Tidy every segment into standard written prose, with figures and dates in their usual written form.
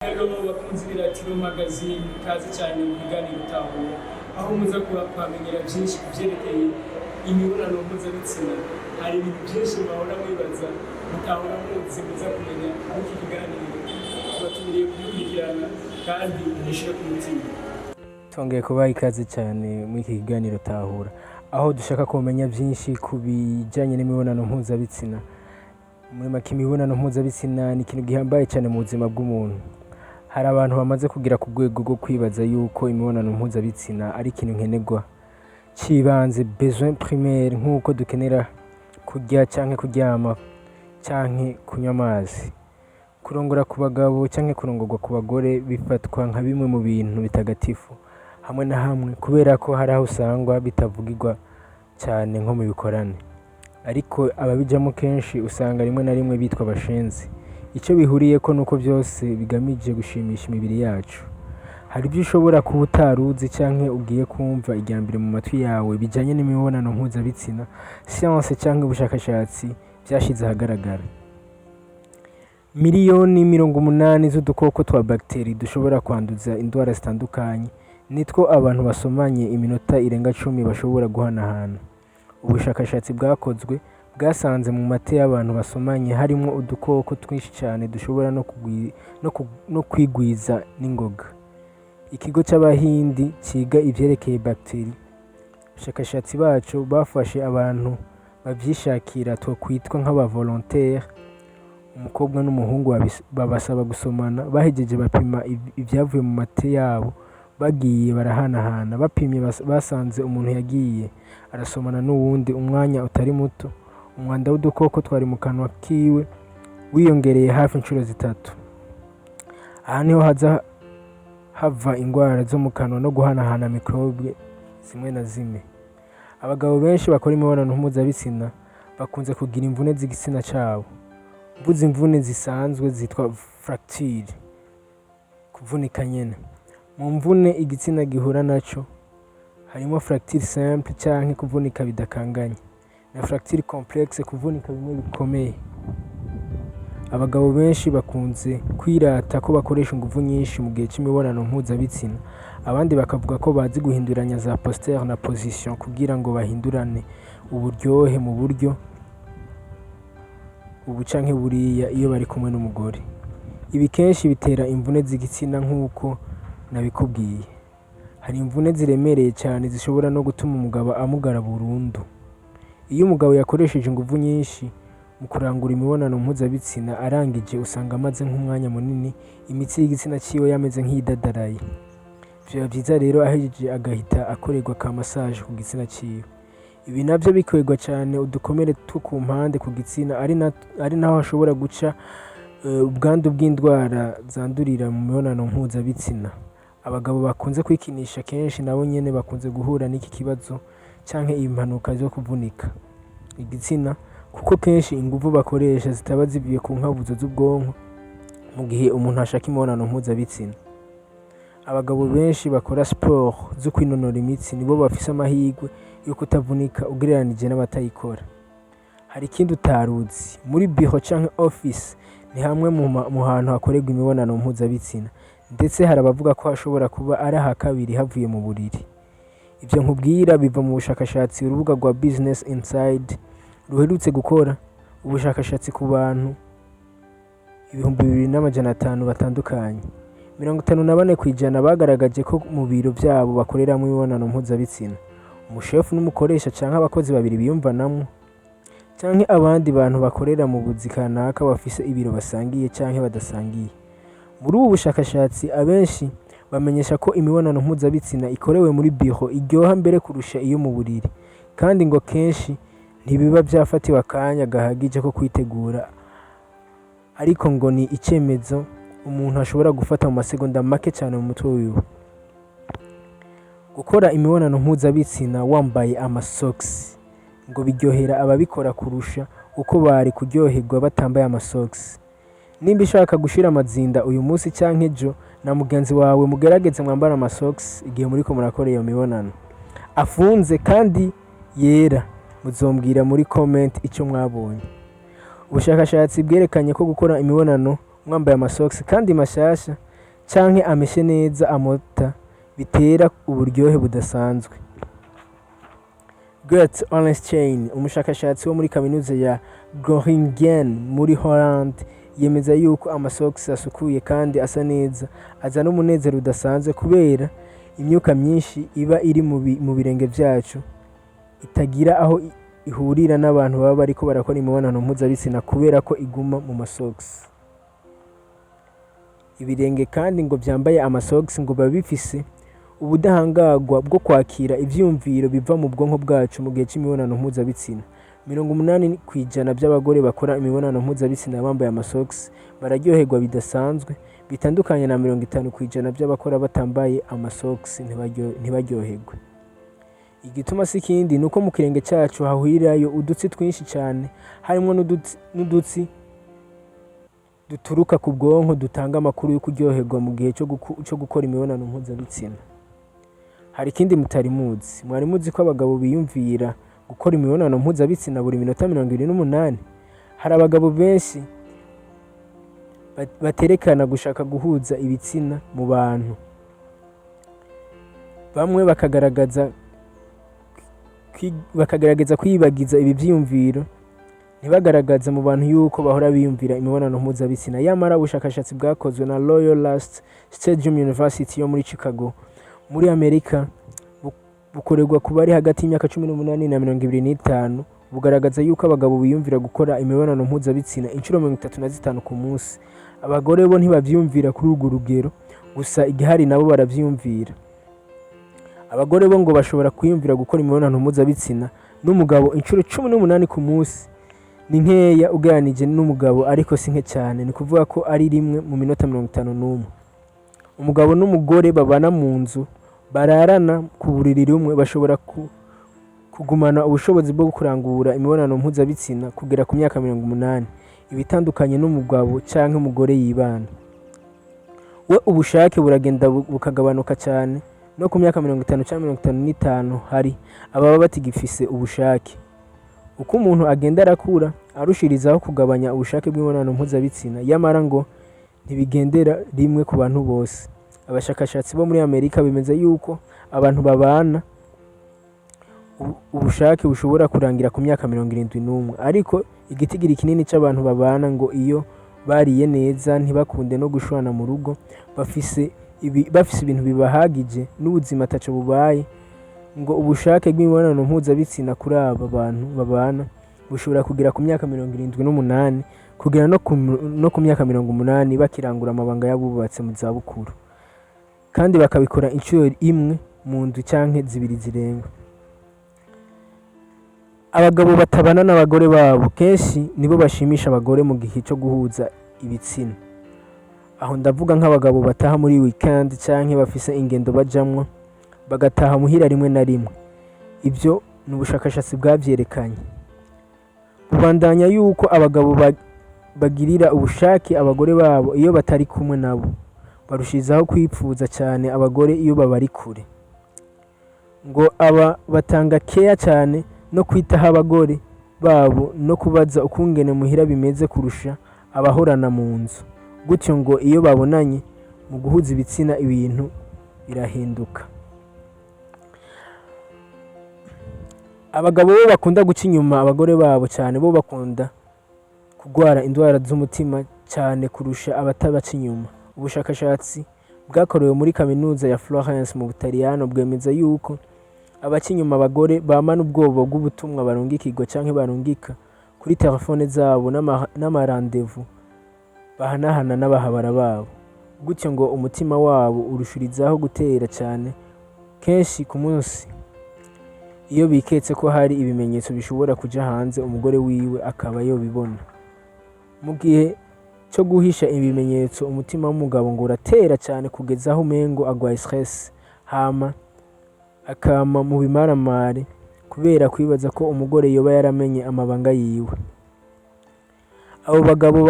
Hello bakunzi b'Iratiro Magazine, kaze cyane mu kiganiro Tahura, aho muza kuba kuhamenyera byinshi ku byerekeye imibonano mpuzabitsina. Hari ibintu byinshi mwahora mwibaza, mutahora muzi, muza kumenya muri iki kiganiro. Tubatumiriye kugikurikirana kandi mushire ku mutima. Twongeye kubaha ikaze cyane muri iki kiganiro Tahura, aho dushaka kumenya byinshi ku bijyanye n'imibonano mpuzabitsina. Muri make, imibonano mpuzabitsina ni ikintu gihambaye cyane mu buzima bw'umuntu. Hari abantu bamaze kugera ku rwego rwo kwibaza yuko imibonano mpuzabitsina ari ikintu nkenerwa cy'ibanze, besoin primaire, nk'uko dukenera kurya canke kuryama canke kunywa amazi. Kurongora ku bagabo canke kurongorwa ku bagore bifatwa nka bimwe mu bintu bitagatifu hamwe na hamwe, kubera ko hari aho usangwa bitavugirwa cyane nko mu bikorane, ariko ababijamo kenshi usanga rimwe na rimwe bitwa abashenzi. Icyo bihuriyeko nuko byose bigamije gushimisha imibiri yacu. Hari ibyo ushobora kuba utaruzi canke ugiye kumva irya mbere mu matwi yawe bijanye n'imibonano mpuzabitsina, science canke ubushakashatsi byashize ahagaragara. 80 miliyoni z'udukoko twa bagiteri dushobora kwanduza indwara zitandukanye nitwo abantu basomanye iminota irenga 10 bashobora guhanahana. Ubushakashatsi bwakozwe bwasanze mu mate y'abantu basomanye harimo udukoko twinshi cyane dushobora no kwigwiza n'ingoga. Ikigo cy'Abahindi cyiga ivyerekeye bagiteri, abashakashatsi baco bafashe abantu bavyishakira, twokwitwa nk'aba volontaire, umukobwa n'umuhungu, babasaba gusomana. Bahejeje bapima ivyavuye mu mate yabo bagiye barahanahana. Bapimye, basanze umuntu yagiye arasomana n'uwundi umwanya utari muto, umwanda w'udukoko twari mu kanwa kiwe wiyongereye hafi inshuro zitatu. Aha niho haza hava ingwara zo mu kanwa no guhanahana microbe zimwe na zimwe. Abagabo benshi bakora imibonano mpuzabitsina bakunze kugira imvune z'igitsina cabo. Mvuze imvune zisanzwe zitwa fracture, kuvunika nyene. Mu mvune igitsina gihura naco harimo fracture simple canke kuvunika bidakanganye, na fracture complexe, kuvunika bimwe bikomeye. Abagabo benshi bakunze kwirata ko bakoresha inguvu nyinshi mu gihe c'imibonano mpuzabitsina, abandi bakavuga ko bazi guhinduranya za posture na position kugira ngo bahindurane uburyohe mu buryo ubu canke buriya iyo bari kumwe n'umugore. Ibi kenshi bitera imvune z'igitsina. Nk'uko nabikubwiye, hari imvune ziremereye cyane zishobora no gutuma umugabo amugara burundu. Iyo umugabo yakoresheje inguvu nyinshi mu kurangura imibonano mpuzabitsina, arangije usanga amaze nk'umwanya munini imitsi y'igitsina ciwe yameze nk'iyidadaraye. Vyoba vyiza rero ahejeje agahita akorerwa ka massage ku gitsina ciwe. Ibi navyo bikwegwa cyane udukomere two ku mpande ku gitsina, ari naho hashobora guca ubwandu bw'indwara zandurira mu mibonano mpuzabitsina. Abagabo bakunze kwikinisha kenshi nabo nyene bakunze guhura n'iki kibazo canke impanuka zo kuvunika igitsina, kuko kenshi inguvu bakoresha zitaba zivuye ku nkabuzo z'ubwonko mu gihe umuntu ashaka imibonano mpuzabitsina. Abagabo benshi bakora siporo zo kwinonora imitsi nibo bafise amahirwe yo kutavunika ugereranije n'abatayikora. Hari ikindi utaruzi: muri biro canke office ni hamwe mu hantu hakorerwa imibonano mpuzabitsina, ndetse hari abavuga ko hashobora kuba ari aha kabiri havuye mu buriri. Ivyo nkubwira biva mu bushakashatsi urubuga rwa Business Inside ruherutse gukora, ubushakashatsi ku bantu 2500 batandukanye. 54% bagaragaje ko mu biro vyabo bakoreramwo imibonano mpuzabitsina, umushefu n'umukoresha canke abakozi babiri biyumvanamwo, canke abandi bantu bakorera mu buzi kanaka bafise ibiro basangiye canke badasangiye. Muri ubu bushakashatsi, abenshi bamenyesha ko imibonano mpuzabitsina ikorewe muri biro iryoha mbere kurusha iyo mu buriri, kandi ngo kenshi ntibiba vyafatiwe akanya gahagije ko kwitegura, ariko ngo ni icemezo umuntu ashobora gufata mu masegonda make cyane mu mutwe wiwe. Gukora imibonano mpuzabitsina wambaye amasokisi ngo biryohera ababikora kurusha uko bari kuryoherwa batambaye amasokisi. Nimba ushaka gushira amazinda uyu munsi canke ejo na mugenzi wawe, mugerageze mwambare amasokisi igihe muriko murakora iyo mibonano, afunze kandi yera. Muzombwira muri comment ico mwabonye. Ubushakashatsi bwerekanye ko gukora imibonano mwambaye amasokisi kandi mashasha canke ameshe neza amota bitera uburyohe budasanzwe. Gert Orenstein, umushakashatsi wo muri kaminuza ya Groningen muri Holland, yemeza yuko amasokisi asukuye kandi asa neza azana umunezero udasanzwe kubera imyuka myinshi iba iri mu birenge vyacu itagira aho ihurira n'abantu baba bariko barakora imibonano mpuzabitsina kubera ko iguma mu masokisi. Ibirenge kandi ngo vyambaye amasokisi ngo biba bifise ubudahangarwa bwo kwakira ivyiyumviro biva mu bwonko bwacu mu gihe c'imibonano mpuzabitsina. 80% by'abagore bakora imibonano mpuzabitsina bambaye amasokisi bararyoherwa bidasanzwe, bitandukanye na 50% by'abakora batambaye amasokisi ntibaryoherwe. Igituma si ikindi, ni uko mu kirenge cyacu hahurirayo udutsi twinshi cyane, harimo n'udutsi duturuka ku bwonko dutanga amakuru yo kuryoherwa mu gihe cyo gukora imibonano mpuzabitsina. Hari ikindi mutari muzi. Mwari muzi ko abagabo biyumvira gukora imibonano mpuzabitsina buri minota 28? Hari abagabo benshi baterekana gushaka guhuza ibitsina mu bantu. Bamwe bakagaragaza kwiyibagiza ibi vyiyumviro, ntibagaragaza mu bantu yuko bahora biyumvira imibonano mpuzabitsina. Yamara ubushakashatsi bwakozwe na Loyola Stadium University yo muri Chicago muri Amerika, bukorerwa ku bari hagati y'imyaka 18 na 25, bugaragaza yuko abagabo biyumvira gukora imibonano mpuzabitsina inshuro 35 ku munsi. Abagore bo ntibavyiyumvira kuri urwo rugero, gusa igihari nabo baravyiyumvira. Abagore bo ngo bashobora kwiyumvira gukora imibonano mpuzabitsina n'umugabo inshuro 18 ku munsi. Ni nkeya ugereranije n'umugabo, ariko si nke cyane, ni ukuvuga ko ari rimwe mu minota 51. Umugabo n'umugore babana mu nzu, bararana ku buriri rumwe, bashobora kugumana ubushobozi bwo kurangura imibonano mpuzabitsina kugera ku myaka 80, ibitandukanye n'umugabo canke umugore yibana. We ubushake buragenda bukagabanuka cyane, no ku myaka 50 canke 55 hari ababa batigifise ubushake. Uko umuntu agenda arakura arushirizaho kugabanya ubushake bw'imibonano mpuzabitsina, yamara ngo ntibigendera rimwe ku bantu bose. Abashakashatsi bo muri Amerika bemeza yuko abantu babana ubushake bushobora kurangira ku myaka 71, ariko igitigiri kinini c'abantu babana ngo iyo bariye neza, ntibakunde no gushwana mu rugo, bafise ibintu bibahagije n'ubuzima ataco bubaye, ngo ubushake bw'imibonano mpuzabitsina kuri aba bantu babana bushobora kugera ku myaka 78, kugera no ku myaka 80 bakirangura amabanga y'abubatse mu zabukuru, kandi bakabikora inshuro imwe mu ndwi canke zibiri zirenga. Abagabo batabana n'abagore babo kenshi nibo bashimisha abagore mu gihe cyo guhuza ibitsina. Aho ndavuga nk'abagabo bataha muri weekend canke bafise ingendo bajamwo, bagataha muhira rimwe na rimwe. Ibyo ni ubushakashatsi bwavyerekanye. Bubandanya yuko abagabo bagirira ubushake abagore babo iyo batari kumwe nabo, barushirizaho kwipfuza cyane abagore iyo babari kure. Ngo aba batanga keya cyane no kwitaho abagore babo no kubaza ukungene muhira bimeze kurusha abahorana mu nzu. Gutyo ngo iyo babonanye mu guhuza ibitsina ibintu birahinduka. Abagabo bo bakunda guca inyuma abagore babo cyane bo bakunda kurwara indwara z'umutima cyane kurusha abatabaca inyuma. Ubushakashatsi bwakorewe muri kaminuza ya Florence mu Butaliyano bwemeza yuko abaca inyuma abagore bamana ubwoba bw'ubutumwa barungikirwa canke barungika kuri telefone zabo n'amarandevu bahanahana n'abahabara babo. Gutyo ngo umutima wabo urushirizaho gutera cyane kenshi ku munsi iyo biketse ko hari ibimenyetso bishobora kuja hanze, umugore wiwe akaba yobibona. Mu gihe cyo guhisha ibimenyetso, umutima w'umugabo ngo uratera cyane kugeza aho umengo agwaye stress, hama akama mu bimaramare kubera kwibaza ko umugore yoba yaramenye amabanga yiwe. Abo bagabo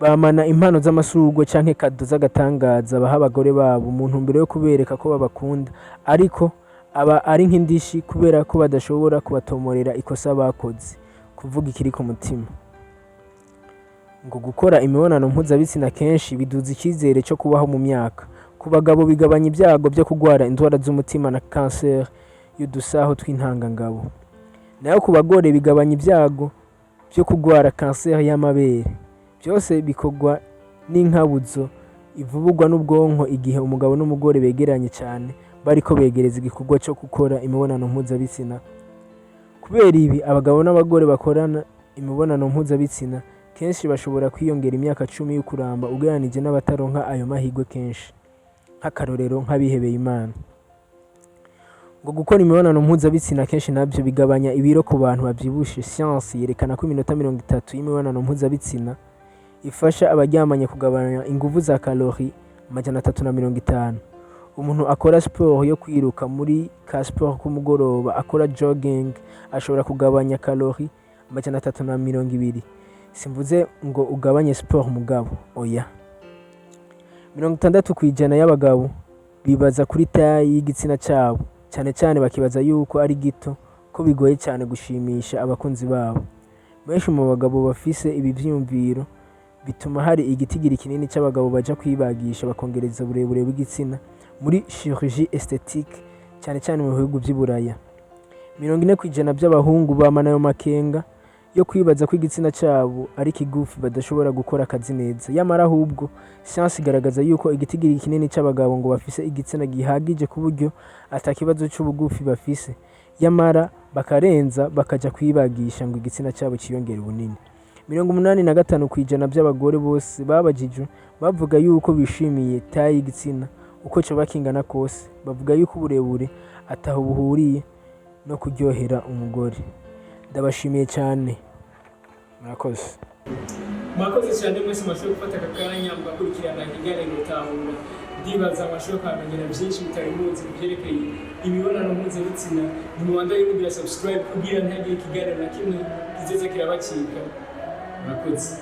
bamana impano z'amashurwe canke cadeaux z'agatangaza baha abagore babo mu ntumbero yo kubereka ko babakunda, ariko aba ari nk'indishi kubera ko badashobora kubatomorera ikosa bakoze, kuvuga ikiri ku mutima. Ngo gukora imibonano mpuzabitsina kenshi biduza icyizere cyo kubaho mu myaka. Ku bagabo, bigabanya ibyago byo kurwara indwara z'umutima na kanseri y'udusaho tw'intangangabo. Nayo ku bagore, bigabanya ibyago byo kurwara kanseri y'amabere. Byose bikorwa n'inkabuzo ivubugwa n'ubwonko igihe umugabo n'umugore begeranye cyane, bariko begereza igikorwa cyo gukora imibonano mpuzabitsina. Kubera ibi, abagabo n'abagore bakorana imibonano mpuzabitsina kenshi bashobora kwiyongera imyaka 10 yo kuramba ugereranije n'abataronka ayo mahirwe kenshi, nk'akarorero nk'abihebeye Imana. Ngo gukora imibonano mpuzabitsina kenshi nabyo bigabanya ibiro ku bantu bavyibushe. Science yerekana ko iminota 30 y'imibonano mpuzabitsina ifasha abaryamanye kugabanya inguvu za calories 350. Umuntu akora siporo yo kwiruka muri ka siporo k'umugoroba, akora jogging, ashobora kugabanya calories 320. Simvuze ngo ugabanye siporo mugabo, oya. 60% y'abagabo bibaza kuri taille y'igitsina cyabo, cyane cyane bakibaza yuko ari gito, ko bigoye cyane gushimisha abakunzi babo. Benshi mu bagabo bafise ibi vyiyumviro, bituma hari igitigiri kinini cy'abagabo baja kwibagisha bakongereza uburebure bw'igitsina muri chirurgie esthétique, cyane cyane mu bihugu vy'i Buraya. 40% by'abahungu bamana ayo makenga yo kwibaza ko igitsina cyabo ari kigufi, badashobora gukora akazi neza. Yamara ahubwo science igaragaza yuko igitigiri kinini cy'abagabo ngo bafise igitsina gihagije, ku buryo ata kibazo c'ubugufi bafise, yamara bakarenza bakaja kwibagisha ngo igitsina cyabo ciyongere ubunini. 85% by'abagore bose babajijwe bavuga yuko bishimiye taille y'igitsina uko coba kingana kose. Bavuga yuko uburebure ataho buhuriye no kuryohera umugore. Ndabashimiye cyane, murakoze. Mwakoze cyane mwese mwashoboye gufata aka kanya mugakurikirana ikiganiro Tahura. Ndibaza mwashoboye kuhamenyera byinshi mutari muzi ku byerekeye imibonano mpuzabitsina. Nimubandanye mugira subscribe kugira ntihagire ikiganiro na kimwe kizoza kirabacika. Murakoze.